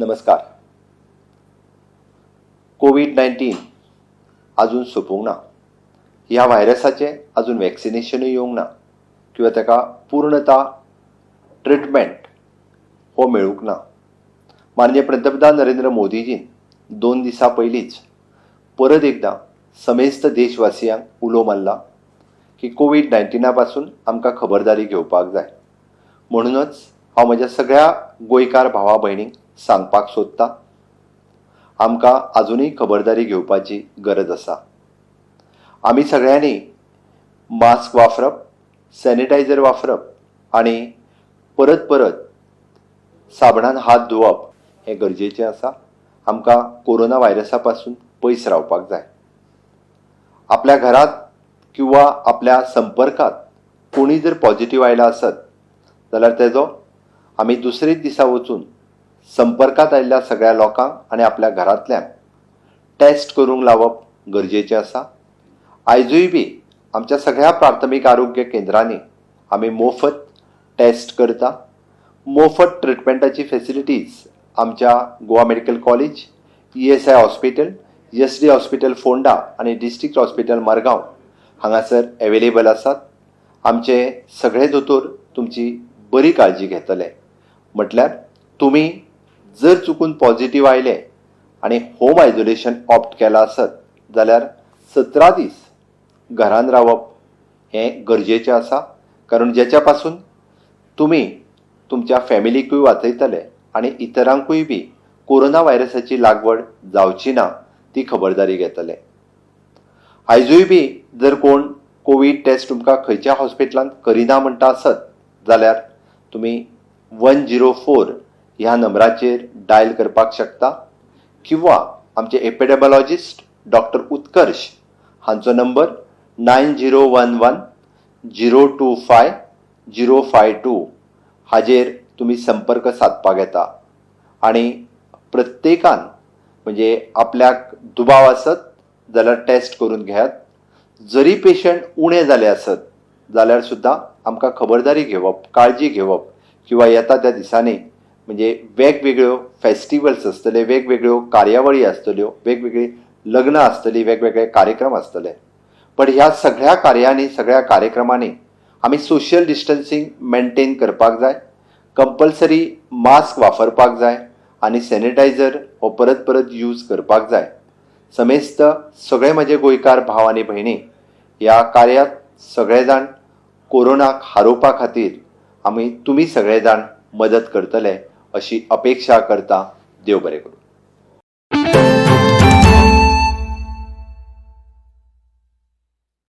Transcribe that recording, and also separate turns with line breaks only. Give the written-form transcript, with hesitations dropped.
नमस्कार. कोवीड 19 अजून सोंपूंक ना. ह्या व्हायरसाचें अजून वॅक्सिनेशनूय येवंक ना किंवा ताका पूर्णता ट्रिटमेंट हो मेळूंक ना. माननीय पंतप्रधान नरेंद्र मोदीजीन 2 दिसां पयलींच परत एकदां समेस्त देशवासियांक उलो मारला की कोवीड 19 पासून आमकां खबरदारी घेवपाक जाय. म्हणूनच हांव म्हज्या सगळ्या गोंयकार भावा भयणींक सांगपाक सोदतां, आमकां आजुनूय खबरदारी घेवपाची गरज आसा. आमी सगळ्यांनी मास्क वापरप, सॅनिटायझर वापरप आनी परत परत साबणान हात धुवप हें गरजेचें आसा. आमकां कोरोना व्हायरसा पासून पयस रावपाक जाय. आपल्या घरांत किंवा आपल्या संपर्कांत कोणी जर पॉझिटीव आयला आसत जाल्यार तेजो आमी दुसरेच दिसा वचून संपर्कांत आयिल्ल्या सगळ्या लोकांक आनी आपल्या घरांतल्यांक टॅस्ट करूंक लावप गरजेचें आसा. आयजूय बी आमच्या सगळ्या प्राथमीक आरोग्य केंद्रांनी आमी मोफत टॅस्ट करता. मोफत ट्रिटमेंटाची फेसिलिटीज आमच्या Goa medical college, ESI hospital, SD hospital Ponda आनी डिस्ट्रिक्ट हॉस्पिटल मरगांव हांगासर एवेलेबल आसात. आमचे सगळे दोतोर तुमची बरी काळजी घेतले. म्हटल्यार तुमी जर चुकून पॉझिटीव आयले आनी होम आयसोलेशन ऑप्ट केलां आसत जाल्यार 17 दीस घरान रावप हें गरजेचें आसा, कारण जेच्या पासून तुमी तुमच्या फॅमिलीकूय वाचयतले आनी इतरांकूय बी कोरोना व्हायरसाची लागवड जावची ना ती खबरदारी घेतले. आयजूय बी जर कोण कोवीड टेस्ट तुमकां खंयच्या हॉस्पिटलांत करिना म्हणटा आसत जाल्यार तुमी 104 ह्या नंबराचेर डायल करपाक शकता किंवा आमचे एपिडेमॉलॉजिस्ट डॉक्टर उत्कर्ष हांचो नंबर 9011025052 हाजेर तुमी संपर्क सादपाक येता. आनी प्रत्येकान म्हणजे आपल्याक दुबाव आसत जाल्यार टेस्ट करून घेयात. जरी पेशंट उणे जाले आसत जाल्यार सुद्दां आमकां खबरदारी घेवप, काळजी घेवप किंवा येता त्या दिसांनी म्हणजे वेगवेगळ्यो फेस्टिवल्स आसतले, वेगवेगळ्यो कार्यावळी आसतल्यो, वेगवेगळीं लग्नां आसतलीं, वेगवेगळे कार्यक्रम आसतले, पण ह्या सगळ्या कार्यांनी, सगळ्या कार्यक्रमांनी आमी सोशल डिस्टन्सींग मेंटेन करपाक जाय, कंपल्सरी मास्क वापरपाक जाय आनी सॅनिटायझर हो परत परत यूज करपाक जाय. समेस्त सगळे म्हजे गोंयकार भाव आनी भयणी, ह्या कार्यात सगळे जाण कोरोनाक हारोवपा खातीर आमी तुमी सगळे जाण मदत करतले अशी अपेक्षा करता. देव बरें करूं.